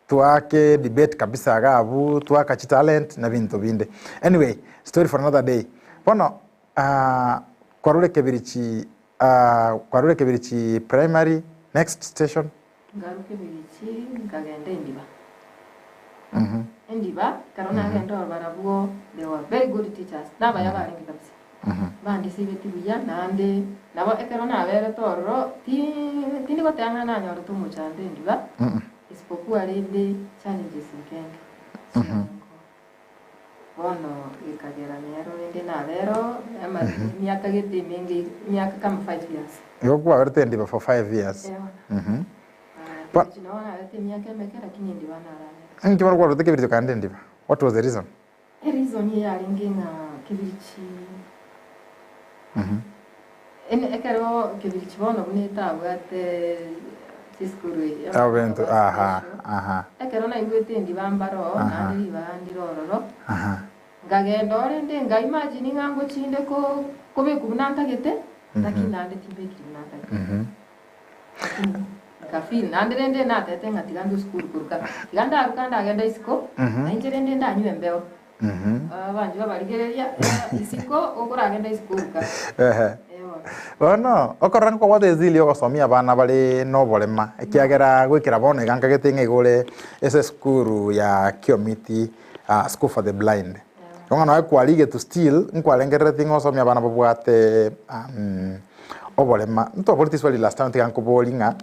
twake debate kabisa iga abwo, twaka chitalent na binto binde. Anyway, story for another day. Bono kwarure Kebirichi kwarure Kebirichi primary, next station? Nkarua Kebirichi nkagenda Endiba. Endiba, ekero nagenda ororo barabwo they were very good teachers, nabaya barenge kabisa. Bandisibeti buya naende nabo ekero naberete ororo ti- tindi goteba ng'a nanyorete omochando Endiba, isipokuwa rende challenges nkenge chiarenge oo. Bono gekagera nero rende nabere oo ama emiaka gete emenge iga, emiaka kama five years. Igo kwaberete endiba for five years. Eeh bono. Mhm. Ah, Kebirichi nabo narete emiaka emeke lakini endiba nararete. Inki bono kwarwete kebirichi okaenda endiba? What was the reason? Ereason eyarenge ng'a kebirichi ene ekero kebirichi bono buna etabwate chisukuru Abento, aha, aha. Ekero naigwete endiba mbare oo, naende ribaga ndire ororo, Aha. nkagenda oo rende nka imagine ng'a ngochinde ko kobekwa buna ntagete, lakini naende timbekiri buna ntagete. Lakini nka feel naende rende natete ng'a tiga ndue esukuru koruka, tiga ndaruka ndagenda isiko, na inche rende ndanywe embeo. Abanto babarigereria, isiko okoragenda isiko oruka. Ehe. Bono, okorora nkobwate ezili yogosomia abana bare noborema, ekiagera goikera bono iga nkagete ng'a iga ore ase esukuru ya Kiomiti School for the Blind. Igo ng'a nonya kwarigetwe still, nkwarengerereti ng'a osomie abana babwate oborema. Ntwaboreti swali last time tiga nkoborie ng'a,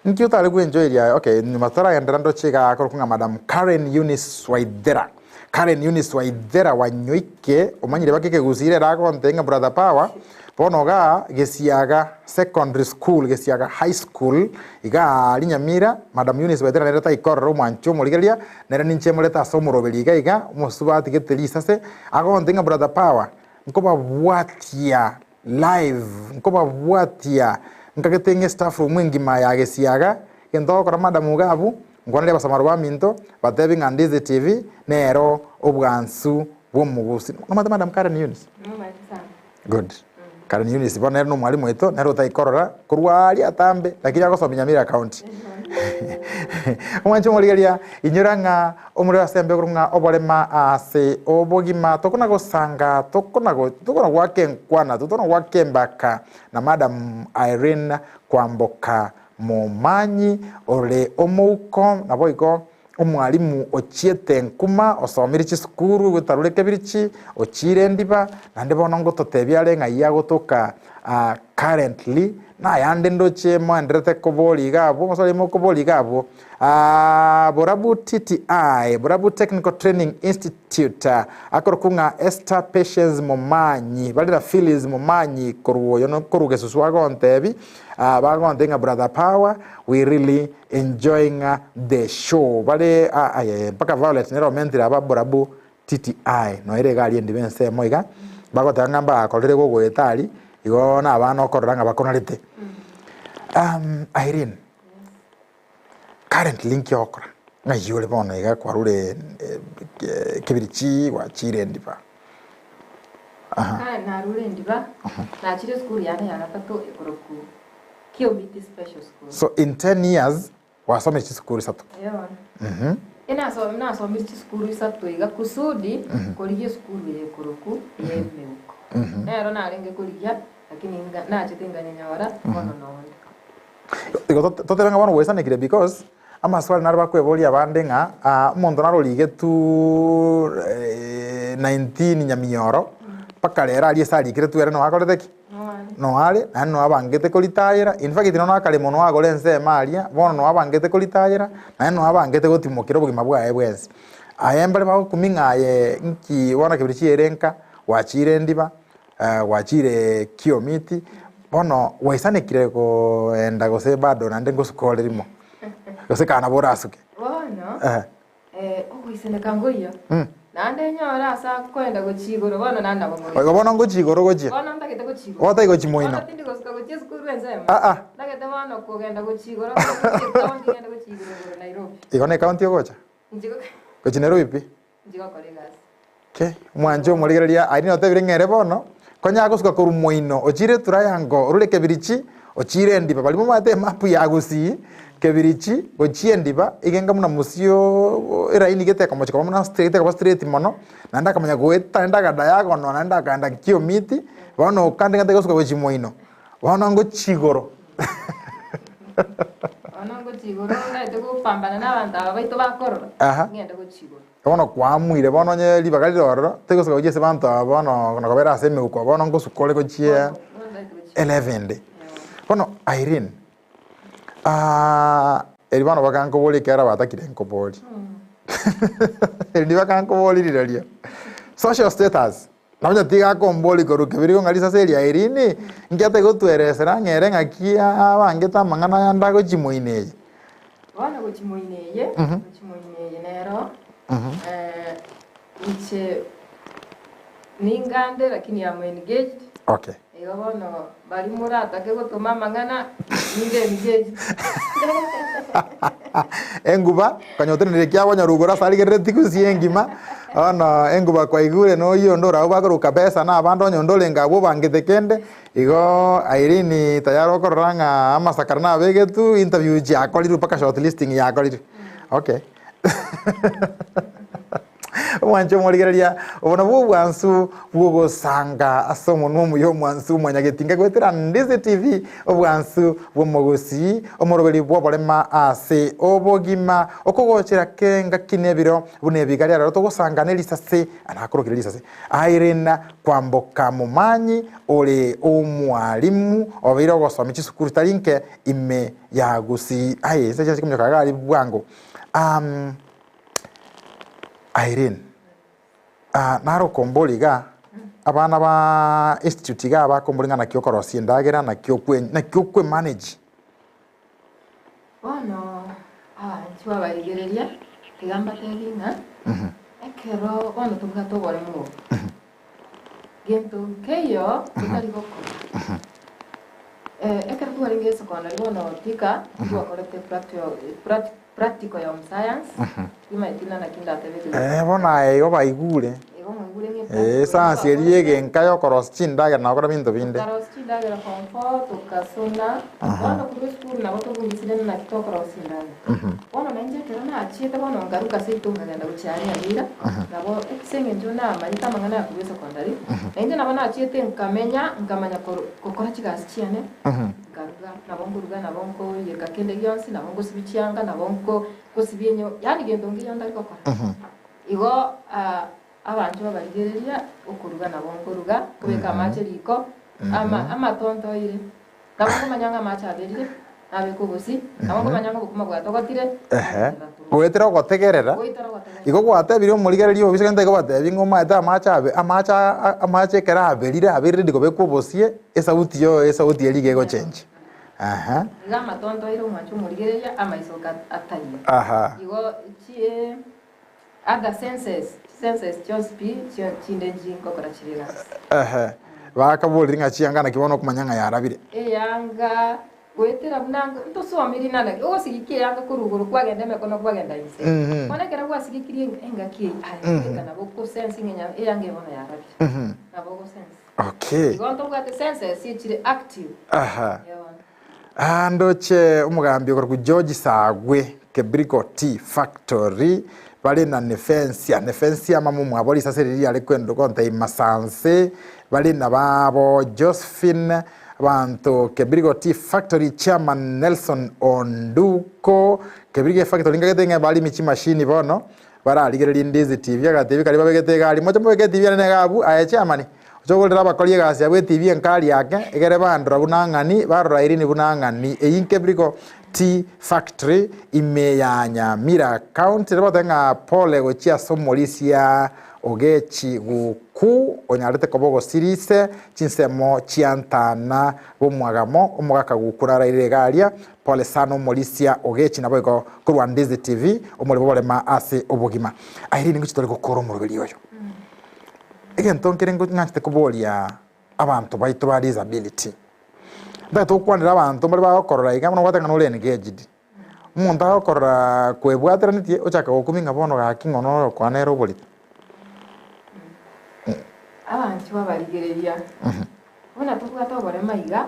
nki otare gwenjoiria aye, okay nyuma totaragenderera ndoche igaa akorokwa ng'a Madam Karen Eunice Waithera. Karen Eunice Waithera Wanyoike, omanyire baka ekegusii rero agontebia ng'a brother Power, bono igaa Gesiaga Secondary School, Gesiaga High School, igaa aria Nyamira, Madam Eunice Waithera nere taikorora omwanchi omorigereria, nere ninche morete ase omoroberi iga iga, omosubati gete risase, agontebia ng'a brother Power, nkobabwatia live, nkobabwatia nkagete ng'a estaff room engima ya Gesiaga, egento ogokora madam iga abwo, Nkwanere abasamaro baminto, batebi ng'a Ndizi TV nero obwansu bw'omogusi. Nomanyete Madam Karen Eunice? Nomanyete sana. Good. Karen Eunice bono nere nomwalimu oito, nere otaikorora korwa aria atambe, lakini agosomia Nyamira County. Omwanche omorigereria, inyora ng'a omorero ase embe okorokwa ng'a oborema ase obogima, tokona gosanga, tokona go tokona goaka enkwana, tokona goaka embaka na Madam Irene Kwamboka Momanyi ore omouko, naboigo Omwalimu ochiete nkuma, osomire chisukuru, gotarure kebirichi, ochiire endiba, naende bono ngototebia are ng'ai agotoka currently, nayande ndoche moenderete koboria iga abwo, mosore mokoboria iga abwo. Borabu TTI, Borabu Technical Training Institute, akorokwa ng'a Esther Patience Momanyi, bare na Phyllis Momanyi korwa oyo korwa Gesusu agontebi, bagontebi ng'a brother power, we really Enjoying the show bare aye mpaka Violet nere omentire aba borabu TTI noere iga aria endiba ensemo iga bagoteba ng'a mbakorire gogoeta aria igo na abana okorora ng'a bakonarete. Irene currently nki ogokora? Ng'ai ore bono iga kwarure kebirichi gwachire endiba? Aha. Narure endiba nachire esukuru yane ya gatato ekorokwa Kiomiti Special School. So in 10 years gwasomire chisukuru isato. Eeh bono. Nasomire chisukuru isato iga kusudi korigia esukuru eye ekorokwa ey'emeuko. Nero narenge korigia lakini nachete nkanyenyora bono nonde. Igo totebe ng'a bono gwaisanekire because amaswali naro bakweboria abande ng'a omonto naro origetu 19 nyamioro mpaka rero aria ase arikeretwe ere noakorete ki? Noare, naende noabangete koritayera, in fact nonya akaremo noagore ensemo aria, bono noabangete koritayera, naende noabangete gotimokera obogima bwaye bwensi. Aye mbare bagokumia ng'a aye nki bono kebiri chiere nka, gwachire endiba, gwachire kiomiti, bono gwaisanekire koenda gose bado naende ngosuka ore rimo, gose kana nabo orasuke. Bono ogoisaneka nkoiyo, naende nyore ase akoenda gochia igoro bono naende nabo ngoika. Oigo bono ngochia igoro gochia? Bono ntagete gochia igoro. Otari gochia moino? Bono tindi gosuka gochia esukuru ensemo. Aa. Ntagete bono kogenda gochia igoro, ngende gochia ekaunti ngende gochia igoro igoro Nairobi. Igo na ekaunti ogocha? Inche Gochia Nairobi pi? Inche gokora egasi. Okay, omwanche omorigereria aria notebire ng'a ere bono, konya agosuka korwa moino, ochire triangle, orure kebirichi, ochire endiba. Baria momanyete emap ya Gusii, kebirichi gochia endiba, iga enga buna mosio eraini gete ekomochia koba buna straight ekoba straight mono, naende akamanya goeta naende agadiagonal naende akaenda kiomiti, bono okande ng'a tagosuka gochia moino, bono ngochia igoro. Bono ngochia igoro ntagete gopambana na abanto aba baito bakorora, Aha. ngende gochia igoro. Bono kwamuire, bono onye ribaga rire ororo, torigosuka gochia ase abanto aba bono na kobera ase emeuko, bono ngosuka ore gochia elevel ende. Bono Irene, eri bono bakankoboria ekiagera batakire nkoborie, eri bakankoboria rirorio, social status, na onye tigakomboria korwa kebirigo ng'a risase eri Irene, inki atagotweresera ng'a ere ng'aki abangete amang'ana aya ndagochia moino eye. Bono gochia moino eye, gochia moino eye nero, inche ningande lakini am engaged. Okay. Igo bono baria moratake gotoma amang'ana, ninde engaged. Enguba, konya otenenire kiagwa nyarugoro ase arigereretie gusii engima, bono enguba kwaigure noyio onde orabwo bakoruka besa na abande onye onde orenge abwo obangete kende, Igo Irene tayari okorora ng'a amasakara nabegetwe, interview chiakorirwe mpaka shortlisting yakorirwe. Okay. Omwanche omorigereria, obo nabwo obwansu bw'ogosanga ase omonwa omuya omwansu mwanyagetinga goetera Ndizi TV, obwansu bw'omogusii, omoroberi bw'oborema ase obogima, okogochera kera engaki na ebiro buna ebiga riarero togosanga ne risase, nakorokire risase, Irene Kwamboka Momanyi ore omwalimu obeire ogosomia chisukuru chitari nke ime ya Gusii. Aye, inse chiache kominyoka iga aria bwango. Irene, naro okomboria iga, abana ba institute iga bakomboria ng'a naki okorosia endagera, naki okwe naki okwe manage. Bono abanchwa abarigereria, tiga mbatebi ng'a ekero bono tobwate oboremu obo, gento nkeiyo totari gokora. Ekero twarenge esecondary bono Thika, twakorete practical ya home science, timanyeti naki ndatebe Bono aye igo baigure. Igo mwaigure ng'a Ee, epractical esayansi eria twakorete. y'egenka y'okorosia chindagera na gokora binto binde. Tokarosia chindagera form four, togasona, bono korwa esukuru nabo tobundisire naki tokorosia endagera. Bono nainche ekero nachiete bono nkaruka seito nkagenda gochia aria Nyamira, nabo ase eng'encho namanyete amang'ana ya korwa esecondary, nainche nabo nachiete nkamenya nkamanya koro gokora chigasi chiane, nkaruga, nabo nkoruga, nabo nkoiyeka kende gionsi, nabo ngosibia chianga, nabo nko ngosibia enyo yaani gento nkeiyo ntari gokora. Igo abanto babarigereria okoruga nabo nkoruga, nkobeka amache riko, ama amatonto oire. Nabo nkomanya ng'a amache aberire, nabeka obosie, nabo nkomanya ng'a obokima bwatogotire, Ehe. nabekerera torwa. Goetera ogotegerera, Goetera ogotegerera. igo gwatebirie omorigereria obise gento igo gwatebi ng'a omanyete amache abe amache aa amache ekero aberire aberire ready kobekwa obosie, esauti yoyo esauti eria iga egochenji. Aha. Igo amatonto oire omwancho omorigereria, amaiso ataiyo. Aha. Igo chi Other senses, chisenses chionsi pi chio chinde nchingokora chire egasi. Ehe. Bakaborire ng'a chianga naki bono okomanya ng'a yarabire. Eyanga, goetera buna nko ntosomiri nana ki, ogosigikia eyanga korwa igoro kwagenda emekono kwagenda inse. Bono ekero gwasigikirie enga engaki eyio, aye goika nabo ogosense ng'a enya eyanga eye bono yarabire. Nabo ogosense. Okay. Igo ntobwate senses echire active. Aha. Eeh bono. Aa ndoche omogambi okorokwa George Sagwe, Kebiriko Tea Factory, bare na Nefensia, Nefensia mama omwabo risase riria riare kwendo gontebia Masanse, bare na babo Josephine, abanto Kebiriko Tea Factory Chairman Nelson Onduko, Kebiriko Factory nkagete ng'a barimi chimashini bono, bararigererie Ndizi TV, agatebia karia babegete egari, moche mobeke etibi ere nigo abwo, aye chairman, oche ogorere abakori egasi abwo etibi enkari ake, egere bandora buna ng'ani, barora Irene buna ng'ani. Eyio nkebiriko Tea Factory ime ya Nyamira County. Riria bagoteba ng'a pole gochia ase omorisia Ogechi Guku onyarete koba ogosirise chinsemo chia Ntana bw'omwagamo, omogaka Guku narairire iga aria, Pole sana omorisia Ogechi naboigo korwa Ndizi TV omorimo oborema ase obogima. Irene ngochi tore gokora omoroberi oyo. Egento nkere ng'anchete koboria abanto baito ba disability. Ntagete gokwanera abanto mbare bagokorora iga buna obwate ng'a nore engaged. Omonto agokorora kwebwateranetie ochaka gokumia ng'a bono gaki ng'o noro okwana ere oborito. Abanto babarigereria, buna tobwate oborema iga,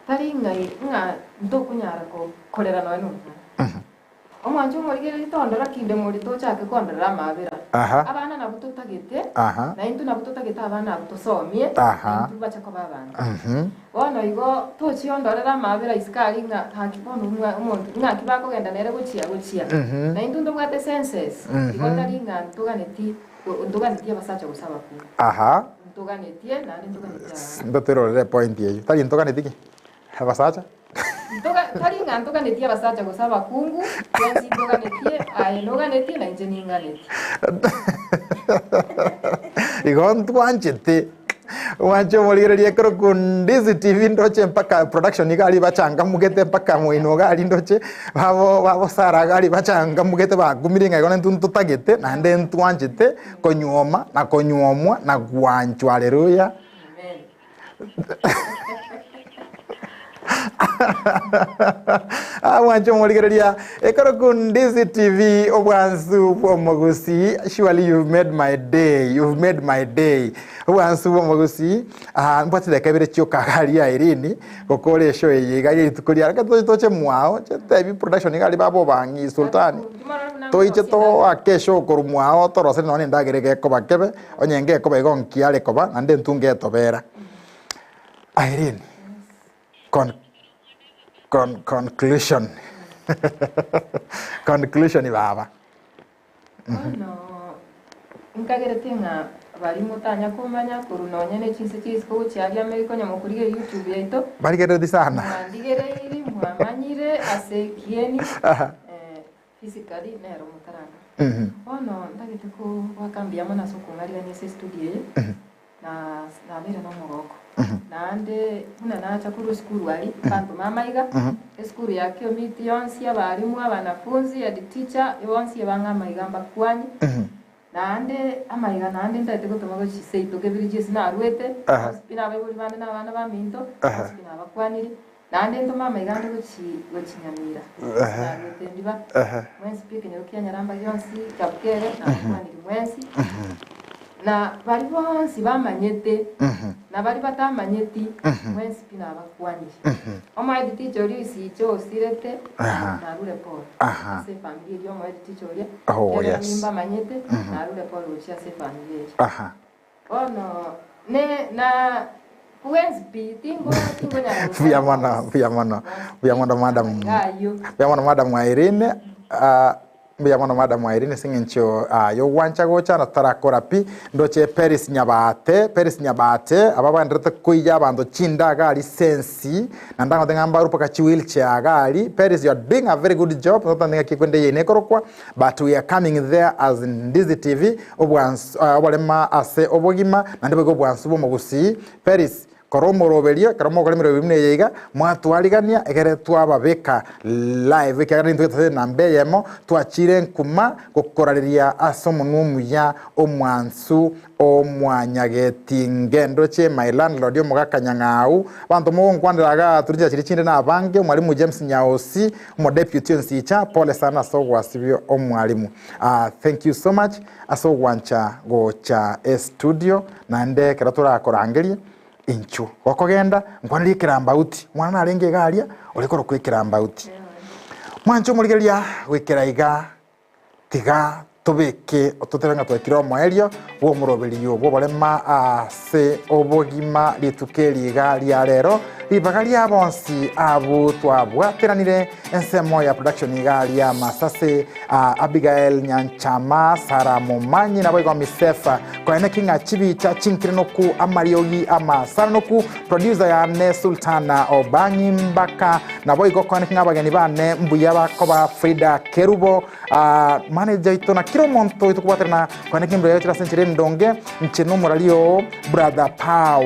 Tari ng'ai ng'a ntokonyara korera nonya nomwana. Omwancho omorigereria tondora kinde morito ochake kondorera amaabera. Abana nabwo totagete, na intwe nabwo totagete abana abwo tosomie, na intwe bache koba abanto. Bono igo tochia ondorere amaabera isiko aria ng'a gaki bono omonto ng'aki bakogenda nere gochia gochia. Na intwe ntobwate senses, igo tari ng'a ntoganeti ntoganetie abasacha gose abakungu. Ntoganetie naende ntoganetie abana. Ntoterorere epoint eyio. Tari ntoganeti ki? Abasacha? Ntoga, tari ng'a ntoganetie abasacha gose abakungu, twensi ntoganetie, aye noganetie na inche ninganetie. Igo ntwanchete. Mwanche omorigereria ekero ku Ndizi TV ndoche mpaka production iga aria bachangamugete mpaka moino iga aria ndoche babo babo Sarah iga aria bachangamugete bakumire ng'a igo intwe ntotagete naende ntwanchete Konyuoma na konyuomwa na gwanchwa. Haleluya. Amen. Ah, mwanche omorigereria ekero ku Ndizi TV obwansu bw'omogusi surely you've made my day you've made my day obwansu bw'omogusi ah, mbwate chidakika ibere chioka iga aria Irene gokora eshow eye iga ya rituko riaro ekero toche toche mwao tebi production iga aria baba obang'i Sultani Toiche toake eshow korwa mwao torosere nonya nendagera egekoba kebe, onye ngekoba igo nkiare koba, naende entunge etobera. Irene, con, con, conclusion. Conclusion baba. Bono nkagerete ng'a baria motanya komanya korwa nonya ne chinse chia isiko gochia aria America onye mokorigereria YouTube yaito, Barigerereti sana. mwandigereiri mwamanyire ase ekieni eh, physically nero motaranga. Bono ntagete kogoaka mbuya mono ase okong'arigania ase estudio eye, na nabeire nomogoko. Naende buna nacha korwa esukuru aria, bantoma amaiga, esukuru ya Kiomiti yonsi, abalimu, abanafunzi, head teacher, bonsi ebang'a amaiga mbakwanye. Naende amaiga naende ntagete gotoma gochia seito kebiri chi'esi narwete, bonsi pi na abaibori bande na abana baminto, bonsi pi nabakwaniri. Naende ntome amaiga ande gochi gochi Nyamira, naruete ndiba, mwensi pi ekenyoro kia Nyaramba gionsi, Kapkere, nabakwaniri mwensi, na baria bonsi bamanyete, na baria batamanyeti, mwensi pi nabakwaniri. Omoedi ticha oria oisiche osirete, narure pole ase efamiri eria omoedi ticha oria, Oh, ekiagera yes. nimbamanyete, narure pole gochia ase efamiri eria. Bono ne na bwensi pi, tingo tingonyara Mbuya gokwana mono, bonsi. mbuya mono, Bonsi mbuya pi, mono madam, amaiga ayio. mbuya mono madam Irene, ah, mbuya mono madam Irene ase eng'encho ah, yogwancha gocha na totarakora pi, ndoche Peris Nyabate, Peris Nyabate, aba bagendererete koiya abanto chindaga aria sensi, naende agote ng'a mbarwe mpaka chiwheelchair iga aria, Peris you are doing a very good job, totanteti ng'aki ekwende eye nekorokwa, but we are coming there as Ndizi TV, obwansu oborema ase obogima, naende boigo obwansu bw'omogusii. Peris, kora omoroberio, ekero mogokora emeroberio buna eye iga, mwatwarigania egere twababeka live, ekiagera nintwe totari namba eyemo, twachire nkuma gokorareria ase omonwa omuya omwansu omwanyageti ngendoche my landlord omogaka Nyang'au, abanto mogonkwanera igaa turi chiria chinde nabange, omwalimu James Nyaosi, omodeputy Onsicha, pole sana ase ogwasibia omwalimu. Ah, thank you so much ase ogwancha gocha estudio naende ekero torakorangerie inchuo gokogenda nkwanerie ekerambauti omwana narenge iga aria ore korokwa ekerambauti. Mwanche omorigereria goikera iga tiga tobeke totebe ng'a twaikire omoerio bw'omoroberio bw'oborema ase obogima rituko eri iga ria rero, ribaga ria bonsi abwo twabwateranire Ensemo ya production iga aria Masase, Abigael Nyanchama, Sarah Momanyi naboigo Misefa koeneki ng'a chibicha chinkirenoku amariogi amasaranoku producer yane Sultana Obangi Mbaka naboigo koeneki ng'a abageni bane mbuya bakoba Frida Kerubo manager oito na kera omonto oito kobwaterana koeneki mbuya gochira ase enchera endonge inche nomorari oo brother Power.